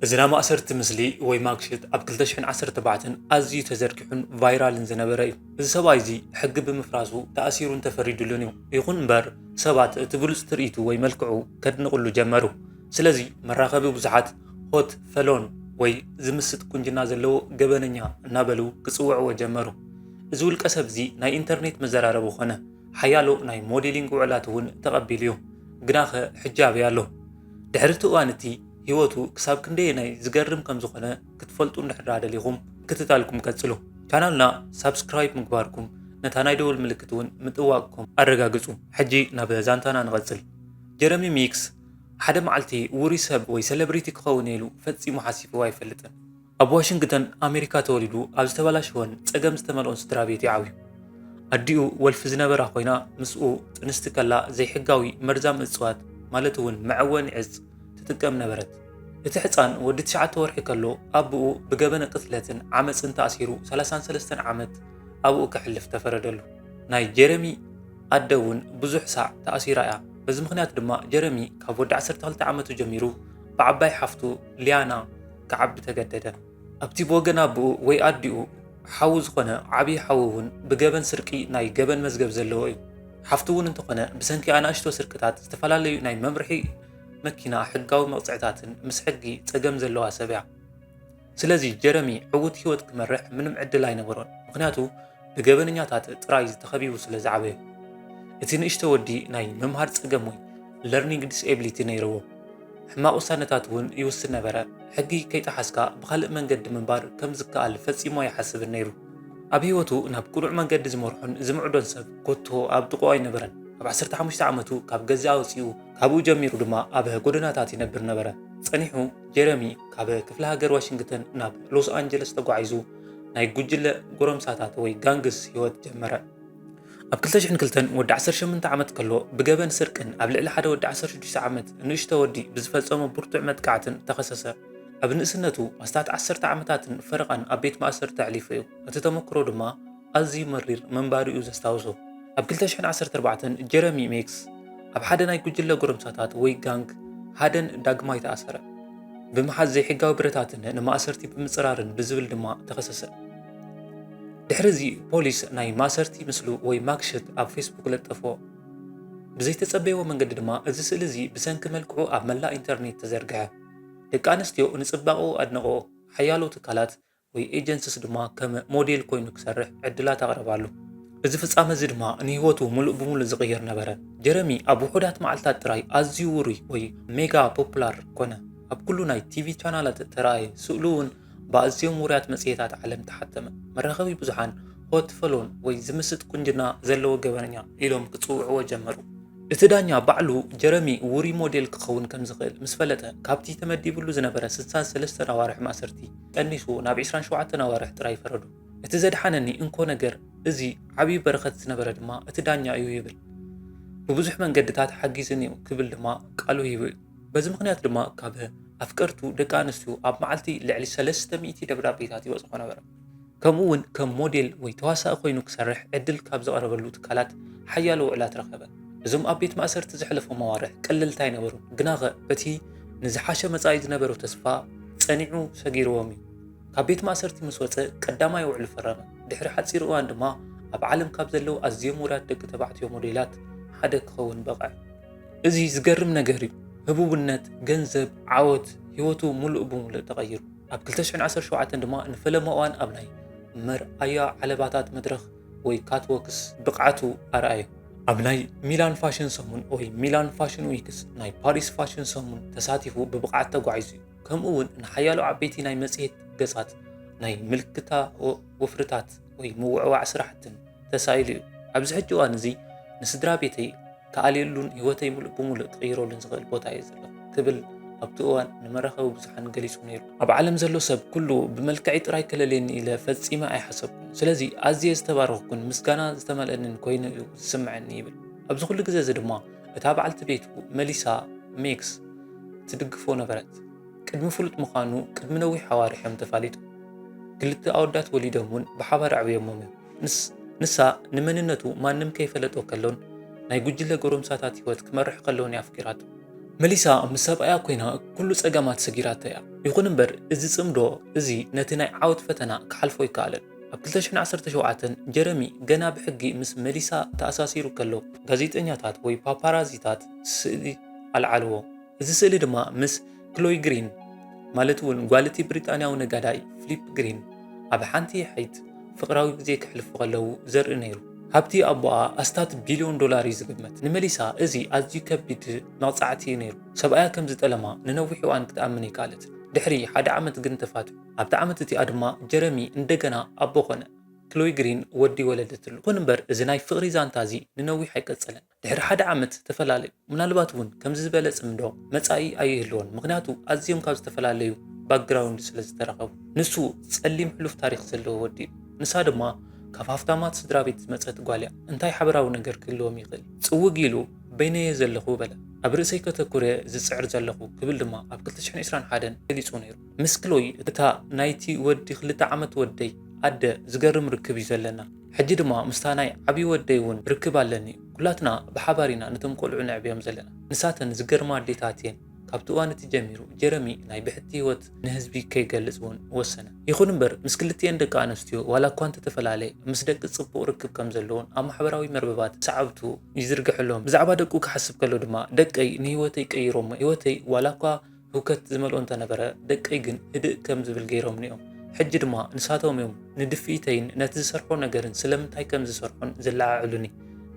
እዚ ናይ ማእሰርቲ ምስሊ ወይ ማግሽት ኣብ ክልተ ሽሕን ዓሰርተ ኣርባዕተን ኣዝዩ ተዘርጊሑን ቫይራልን ዝነበረ እዩ። እዚ ሰብኣይ እዚ ሕጊ ብምፍራሱ ተኣሲሩን ተፈሪዱሉን እዩ። ይኹን እምበር ሰባት እቲ ብሉጽ ትርኢቱ ወይ መልክዑ ከድንቕሉ ጀመሩ። ስለዚ መራኸቢ ብዙሓት ሆት ፈሎን ወይ ዝምስጥ ቁንጅና ዘለዎ ገበነኛ እናበሉ ክጽውዕዎ ጀመሩ። እዚ ውልቀ ሰብ እዚ ናይ ኢንተርኔት መዘራረቢ ኾነ። ሓያሎ ናይ ሞዴሊንግ ውዕላት እውን ተቐቢሉ እዩ። ግናኸ ሕጂ ኣበይ ኣሎ? ድሕሪ እቲ እዋን እቲ ህይወቱ ክሳብ ክንደየናይ ዝገርም ከም ዝኾነ ክትፈልጡ እንድሕር ደኣ ደሊኹም ምክትታልኩም ቀጽሉ። ቻናልና ሳብስክራይብ ምግባርኩም ነታ ናይ ደወል ምልክት እውን ምጥዋቕኩም ኣረጋግጹ። ሕጂ ናብ ዛንታና ንቐጽል። ጀረሚ ሚክስ ሓደ መዓልቲ ውሩይ ሰብ ወይ ሴሌብሪቲ ክኸውን ኢሉ ፈጺሙ ሓሲቡ ኣይፈልጥን። ኣብ ዋሽንግተን ኣሜሪካ ተወሊዱ ኣብ ዝተበላሸወን ጸገም ዝተመልኦን ስድራ ቤት እዩ ዓብዩ። ኣዲኡ ወልፊ ዝነበራ ኮይና ምስኡ ጥንስቲ ከላ ዘይሕጋዊ መርዛም እጽዋት ማለት እውን መዐወኒ ዕጽ ትጥቀም ነበረት። እቲ ሕጻን ወዲ ትሽዓተ ወርሒ ከሎ ኣቦኡ ብገበነ ቅትለትን ዓመጽን ተኣሲሩ ሰላሳን ሰለስተን ዓመት ኣብኡ ከሕልፍ ተፈረደሉ። ናይ ጀረሚ ኣደ እውን ብዙሕ ሳዕ ተኣሲራ እያ። በዚ ምኽንያት ድማ ጀረሚ ካብ ወዲ ዓሰርተ ክልተ ዓመቱ ጀሚሩ ብዓባይ ሓፍቱ ሊያና ክዓቢ ተገደደ። ኣብቲ ብወገን ኣቦኡ ወይ ኣዲኡ ሓዉ ዝኾነ ዓብዪ ሓዉ እውን ብገበን ስርቂ ናይ ገበን መዝገብ ዘለዎ እዩ። ሓፍቱ እውን እንተኾነ ብሰንኪ ኣናእሽቶ ስርቅታት ዝተፈላለዩ ናይ መምርሒ መኪና ሕጋዊ መቕጽዕታትን ምስ ሕጊ ጸገም ዘለዋ ሰብ እያ። ስለዚ ጀረሚ ዕዉት ህይወት ክመርሕ ምንም ዕድል ኣይነበሮን፣ ምኽንያቱ ብገበነኛታት ጥራይ ዝተኸቢቡ ስለ ዝዓበየ። እቲ ንእሽቶ ወዲ ናይ ምምሃር ጸገም ወይ ለርኒንግ ዲስኤቢሊቲ ነይርዎ። ሕማቕ ውሳነታት እውን ይውስን ነበረ። ሕጊ ከይጠሓስካ ብኻልእ መንገዲ ምንባር ከም ዝከኣል ፈጺሙ ኣይሓስብን ነይሩ። ኣብ ህይወቱ ናብ ቅኑዕ መንገዲ ዝመርሖን ዝምዕዶን ሰብ ኮቶ ኣብ ጥቕኡ ኣይነበረን። ኣብ ዓሰርተ ሓሙሽተ ዓመቱ ካብ ገዛ ወጺኡ፣ ካብኡ ጀሚሩ ድማ ኣብ ጎደናታት ይነብር ነበረ። ጸኒሑ ጀረሚ ካብ ክፍለ ሃገር ዋሽንግተን ናብ ሎስ ኣንጀለስ ተጓዒዙ ናይ ጉጅለ ጎረምሳታት ወይ ጋንግስ ህይወት ጀመረ። ኣብ ክልተ ሽሕን ክልተን ወዲ ዓሰርተ ሸሞንተ ዓመት ከሎ ብገበን ስርቅን ኣብ ልዕሊ ሓደ ወዲ ዓሰርተ ሽዱሽተ ዓመት ንእሽቶ ወዲ ብዝፈጸሞ ብርቱዕ መጥቃዕትን ተኸሰሰ። ኣብ ንእስነቱ ኣስታት ዓሰርተ ዓመታትን ፈረቓን ኣብ ቤት ማእሰርቲ ኣሕሊፉ እዩ። እቲ ተመክሮ ድማ ኣዝዩ መሪር ምንባሩ እዩ ዘስታውሶ። ኣብ ክልተ ሽሕን ዓሰርተ ኣርባዕተን ጀረሚ ሜክስ ኣብ ሓደ ናይ ጉጅለ ጎረምሳታት ወይ ጋንግ ሃደን ዳግማይ ተኣሰረ። ብምሓዝ ዘይሕጋዊ ብረታትን ንማእሰርቲ ብምጽራርን ብዝብል ድማ ተኸሰሰ። ድሕሪ እዚ ፖሊስ ናይ ማእሰርቲ ምስሉ ወይ ማግሽት ኣብ ፌስቡክ ለጠፎ። ብዘይተጸበይዎ መንገዲ ድማ እዚ ስእሊ እዚ ብሰንኪ መልክዑ ኣብ መላእ ኢንተርኔት ተዘርግሐ። ደቂ ኣንስትዮ ንጽባቐኡ ኣድነቕኦ። ሓያሎ ትካላት ወይ ኤጀንስስ ድማ ከም ሞዴል ኮይኑ ክሰርሕ ዕድላት ኣቕረባሉ። እዚ ፍጻመ እዚ ድማ ንህይወቱ ምሉእ ብምሉእ ዝቕይር ነበረ። ጀረሚ ኣብ ውሑዳት መዓልታት ጥራይ ኣዝዩ ውሩይ ወይ ሜጋ ፖፑላር ኮነ። ኣብ ኩሉ ናይ ቲቪ ቻናላት ተራእየ። ስእሉ እውን ብኣዝዮም ውሩያት መጽሔታት ዓለም ተሓተመ። መራኸቢ ብዙሓን ሆት ፈሎን ወይ ዝምስጥ ቁንጅና ዘለዎ ገበነኛ ኢሎም ክጽውዕዎ ጀመሩ። እቲ ዳኛ ባዕሉ ጀረሚ ውሩይ ሞዴል ክኸውን ከም ዝኽእል ምስ ፈለጠ፣ ካብቲ ተመዲብሉ ዝነበረ ስሳን ሰለስተን ኣዋርሕ ማእሰርቲ ቀኒሱ ናብ ዒስራን ሸውዓተን ኣዋርሕ ጥራይ ፈረዶ። እቲ ዘድሓነኒ እንኮ ነገር፣ እዚ ዓብዪ በረኸት ዝነበረ ድማ እቲ ዳኛ እዩ ይብል። ብብዙሕ መንገድታት ሓጊዙኒ እዩ ክብል ድማ ቃሉ ሂቡ እዩ። በዚ ምኽንያት ድማ ካብ ኣፍቀርቱ ደቂ ኣንስትዮ ኣብ መዓልቲ ልዕሊ ሰለስተ ሚእቲ ደብዳቤታት ይበጽሖ ነበረ። ከምኡ እውን ከም ሞዴል ወይ ተዋሳኢ ኮይኑ ክሰርሕ ዕድል ካብ ዝቐረበሉ ትካላት ሓያሎ ውዕላት ረኸበ። እዞም ኣብ ቤት ማእሰርቲ ዘሕለፎም ኣዋርሕ ቀለልቲ ኣይነበሩን፣ ግናኸ በቲ ንዝሓሸ መጻኢ ዝነበሮ ተስፋ ጸኒዑ ሰጊርዎም እዩ። ካብ ቤት ማእሰርቲ ምስ ወጸ ቀዳማይ ውዕሉ ፈረመ። ድሕሪ ሓጺር እዋን ድማ ኣብ ዓለም ካብ ዘለዉ ኣዝዮም ውሩያት ደቂ ተባዕትዮ ሞዴላት ሓደ ክኸውን በቕዐ። እዚ ዝገርም ነገር እዩ። ህቡብነት፣ ገንዘብ፣ ዓወት፣ ህይወቱ ምሉእ ብምሉእ ተቐይሩ። ኣብ ክልተ ሽሕን ዓሰርተ ሸውዓተን ድማ ንፈለማ እዋን ኣብ ናይ መርኣያ ዓለባታት መድረኽ ወይ ካትዎክስ ብቕዓቱ ኣርኣየ። ኣብ ናይ ሚላን ፋሽን ሰሙን ወይ ሚላን ፋሽን ዊክስ፣ ናይ ፓሪስ ፋሽን ሰሙን ተሳቲፉ ብብቕዓት ተጓዒዙ እዩ። ከምኡ እውን ንሓያሎ ዓበይቲ ናይ መጽሔት ገጻት ናይ ምልክታ ወ-፣ ወፍርታት ወይ ምውዕዋዕ ስራሕትን ተሳኢሉ እዩ። ኣብዚ ሕጂ እዋን እዚ ንስድራ ቤተይ ክኣልየሉን ህይወተይ ምሉእ ብምሉእ ክቕይረሉን ዝኽእል ቦታ እየ ዘለኹ ክብል ኣብቲ እዋን ንመራኸቢ ብዙሓን ገሊጹ ነይሩ። ኣብ ዓለም ዘሎ ሰብ ኩሉ ብመልክዐይ ጥራይ ከለልየኒ ኢለ ፈጺመ ኣይሓሰብኩን። ስለዚ ኣዝየ ዝተባረኽኩን ምስጋና ዝተመልአንን ኮይኑ እዩ ዝስምዐኒ ይብል። ኣብዚ ኩሉ ግዜ እዚ ድማ እታ በዓልቲ ቤቱ መሊሳ ሜክስ ትድግፎ ነበረት። ቅድሚ ፍሉጥ ምዃኑ ቅድሚ ነዊሕ ኣዋርሕ እዮም ተፋሊጡ። ክልተ ኣወዳት ወሊዶም እውን ብሓባር ኣዕብዮሞም እዮም። ንስ-፣ ንሳ ንመንነቱ ማንም ከይፈለጦ ከሎን ናይ ጉጅለ ጎረምሳታት ህይወት ክመርሕ ከሎን እያ ኣፍቂራቶ። መሊሳ ምስ ሰብኣያ ኮይና ኩሉ ጸገማት ሰጊራቶ እያ። ይኹን እምበር፣ እዚ ጽምዶ እዚ ነቲ ናይ ዓወት ፈተና ክሓልፎ ኣይከኣለን። ኣብ ክልተ ሽሕን ዓሰርተ ሸውዓተን ጀረሚ ገና ብሕጊ ምስ መሊሳ ተኣሳሲሩ ከሎ፣ ጋዜጠኛታት ወይ ፓፓራዚታት ስእሊ ኣልዓልዎ። እዚ ስእሊ ድማ ምስ ክሎይ ግሪን፣ ማለት እውን ጓል እቲ ብሪጣንያዊ ነጋዳይ ፊሊፕ ግሪን፣ ኣብ ሓንቲ የሐይት ፍቕራዊ ግዜ ከሕልፉ ከለዉ ዘርኢ ነይሩ። ሃብቲ ኣቦኣ ኣስታት ቢልዮን ዶላር እዩ ዝግመት። ንመሊሳ እዚ ኣዝዩ ከቢድ መቕጻዕቲ እዩ ነይሩ። ሰብኣያ ከም ዝጠለማ ንነዊሕ እዋን ክትኣምን ኣይከኣለትን። ድሕሪ ሓደ ዓመት ግን ተፋትሑ። ኣብቲ ዓመት እቲኣ ድማ ጀረሚ እንደገና ኣቦ ኾነ። ክሎይ ግሪን ወዲ ወለደትሉ። ይኹን እምበር፣ እዚ ናይ ፍቕሪ ዛንታ እዚ ንነዊሕ ኣይቀጸለን። ድሕሪ ሓደ ዓመት ተፈላለዩ። ምናልባት እውን ከምዚ ዝበለ ጽምዶ መጻኢ ኣይህልዎን፣ ምኽንያቱ ኣዝዮም ካብ ዝተፈላለዩ ባክግራውንድ ስለ ዝተረኸቡ። ንሱ ጸሊም ሕሉፍ ታሪኽ ዘለዎ ወዲ እዩ። ንሳ ድማ ካብ ሃፍታማት ስድራ ቤት ዝመጸት ጓል እያ። እንታይ ሓበራዊ ነገር ክህልዎም ይኽእል? ጽውግ ኢሉ፣ "በይነየ ዘለኹ" በለ። "ኣብ ርእሰይ ከተኩረ ዝጽዕር ዘለኹ" ክብል ድማ ኣብ ክልተ ሽሕን ዕስራን ሓደን ገሊጹ ነይሩ። ምስ ክሎይ፣ እታ ናይቲ ወዲ ክልተ ዓመት ወደይ ኣደ፣ ዝገርም ርክብ እዩ ዘለና። ሕጂ ድማ ምስታ ናይ ዓብዪ ወደይ እውን ርክብ ኣለኒ። ኩላትና ብሓባር ኢና ነቶም ቆልዑ ነዕብዮም ዘለና። ንሳተን ዝገርማ ኣዴታት እየን። ካብቲ እዋን እቲ ጀሚሩ፣ ጀረሚ ናይ ብሕቲ ህይወት ንህዝቢ ከይገልጽ እውን ወሰነ። ይኹን እምበር፣ ምስ ክልቲኤን ደቂ ኣንስትዮ ዋላ እኳ እንተተፈላለየ፣ ምስ ደቂ ጽቡቕ ርክብ ከም ዘለዎን ኣብ ማሕበራዊ መርበባት ሰዓብቱ ይዝርግሐሎም። ብዛዕባ ደቁ ክሓስብ ከሎ ድማ፣ "ደቀይ ንህይወተይ ቀይሮሞ፣ ህይወተይ ዋላ እኳ ህውከት ዝመልኦ እንተነበረ፣ ደቀይ ግን ህድእ ከም ዝብል ገይሮምኒ እዮም። ሕጂ ድማ ንሳቶም እዮም ንድፍኢተይን ነቲ ዝሰርሖ ነገርን ስለምንታይ ከም ዝሰርሖን ዘለዓዕሉኒ።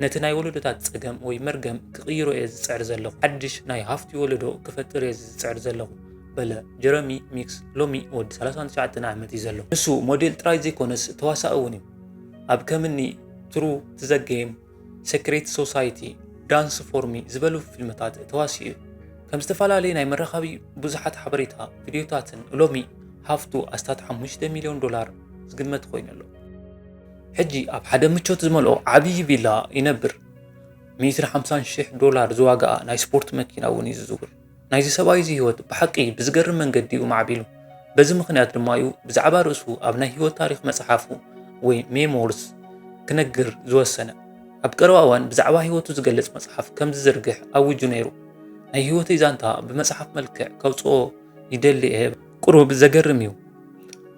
ነቲ ናይ ወለዶታት ጸገም ወይ መርገም ክቕይሮ እየ ዝጽዕር ዘለኹ። ሓድሽ ናይ ሃፍቲ ወለዶ ክፈጥር እየ ዝጽዕር ዘለኹ" በለ ጀረሚ ሚክስ፣ ሎሚ ወዲ ሰላሳን ትሽዓተን ዓመት እዩ ዘሎ። ንሱ ሞዴል ጥራይ ዘይኮነስ ተዋሳኢ እውን እዩ። ኣብ ከምኒ ትሩ ቱ ዘ ጌም፣ ሴክሬት ሶሳይቲ፣ ዳንስ ፎር ሚ ዝበሉ ፊልምታት ተዋሲኡ እዩ። ከም ዝተፈላለዩ ናይ መራኸቢ ብዙሓት ሓበሬታ ቪድዮታትን ሎሚ ሃፍቱ ኣስታት ሓሙሽተ ሚልዮን ዶላር ዝግመት ኮይኑ ኣሎ። ሕጂ ኣብ ሓደ ምቾት ዝመልኦ ዓብዪ ቪላ ይነብር። ሚእትን ሓምሳን ሽሕ ዶላር ዝዋጋኣ ናይ ስፖርት መኪና እውን እዩ ዝዝውር። ናይዚ ሰብኣይ እዚ ህይወት ብሓቂ ብዝገርም መንገዲ እዩ ማዕቢሉ። በዚ ምኽንያት ድማ እዩ ብዛዕባ ርእሱ ኣብ ናይ ህይወት ታሪኽ መጽሓፉ ወይ ሜሞርስ ክነግር ዝወሰነ። ኣብ ቀረባ እዋን ብዛዕባ ህይወቱ ዝገልጽ መጽሓፍ ከም ዝዝርግሕ ኣዊጁ ነይሩ። "ናይ ህይወተይ ዛንታ ብመጽሓፍ መልክዕ ከውጽኦ ይደሊ እየ። ቁሩብ ዘገርም እዩ።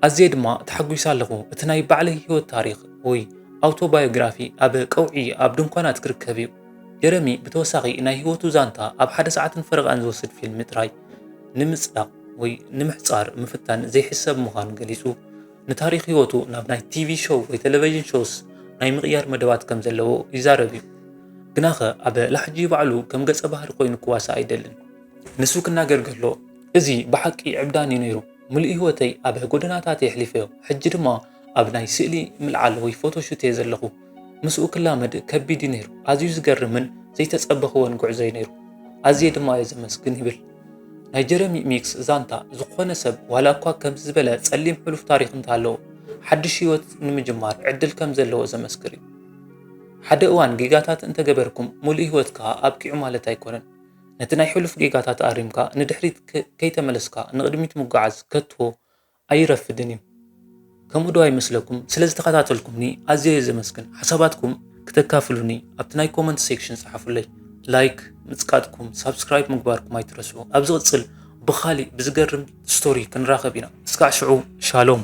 ኣዝየ ድማ ተሓጒሰ ኣለኹ። እቲ ናይ ባዕለይ ህይወት ታሪኽ ወይ ኣውቶባዮግራፊ ኣብ ቀውዒ ኣብ ድንኳናት ክርከብ እዩ።" ጀረሚ ብተወሳኺ ናይ ህይወቱ ዛንታ ኣብ ሓደ ሰዓትን ፈረቓን ዝወስድ ፊልም ጥራይ ንምጽዳቕ ወይ ንምሕጻር ምፍታን ዘይሕሰብ ምዃኑ ገሊጹ፣ ንታሪኽ ህይወቱ ናብ ናይ ቲቪ ሾው ወይ ቴሌቪዥን ሾውስ ናይ ምቕያር መደባት ከም ዘለዎ ይዛረብ እዩ። ግናኸ ኣብ ላሕጂ ባዕሉ ከም ገጸ ባህሪ ኮይኑ ክዋሳእ ኣይደልን። ንሱ ክናገር ከሎ፣ "እዚ ብሓቂ ዕብዳን እዩ ነይሩ። ምሉእ ህይወተይ ኣብ ጎደናታት የሕሊፈዮ። ሕጂ ድማ ኣብ ናይ ስእሊ ምልዓል ወይ ፎቶሹት እየ ዘለኹ። ምስኡ ክላመድ ከቢድ እዩ ነይሩ። ኣዝዩ ዝገርምን ዘይተጸበኽዎን ጉዕዞ እዩ ነይሩ። ኣዝየ ድማ እየ ዘመስግን" ይብል። ናይ ጀረሚ ሚክስ ዛንታ፣ ዝኾነ ሰብ ዋላ እኳ ከምዚ ዝበለ ጸሊም ሕሉፍ ታሪኽ እንተሃለዎ፣ ሓድሽ ህይወት ንምጅማር ዕድል ከም ዘለዎ ዘመስክር እዩ። ሓደ እዋን ጌጋታት እንተገበርኩም፣ ምሉእ ህይወትካ ኣብቂዑ ማለት ኣይኮነን። ነቲ ናይ ሕሉፍ ጌጋታት ኣሪምካ ንድሕሪት ከ-፣ ከይተመለስካ ንቕድሚት ምጓዓዝ ከቶ ኣይረፍድን እዩ። ከምኡ ዶ ኣይመስለኩም? ስለ ዝተኸታተልኩምኒ ኣዝየ እየ ዘመስግን። ሓሳባትኩም ክተካፍሉኒ ኣብቲ ናይ ኮመንት ሴክሽን ጸሓፉለይ። ላይክ ምጽቃጥኩም፣ ሳብስክራይብ ምግባርኩም ኣይትረስዑ። ኣብ ዝቕጽል ብኻሊእ ብዝገርም ስቶሪ ክንራኸብ ኢና። እስካዕ ሽዑ ሻሎም።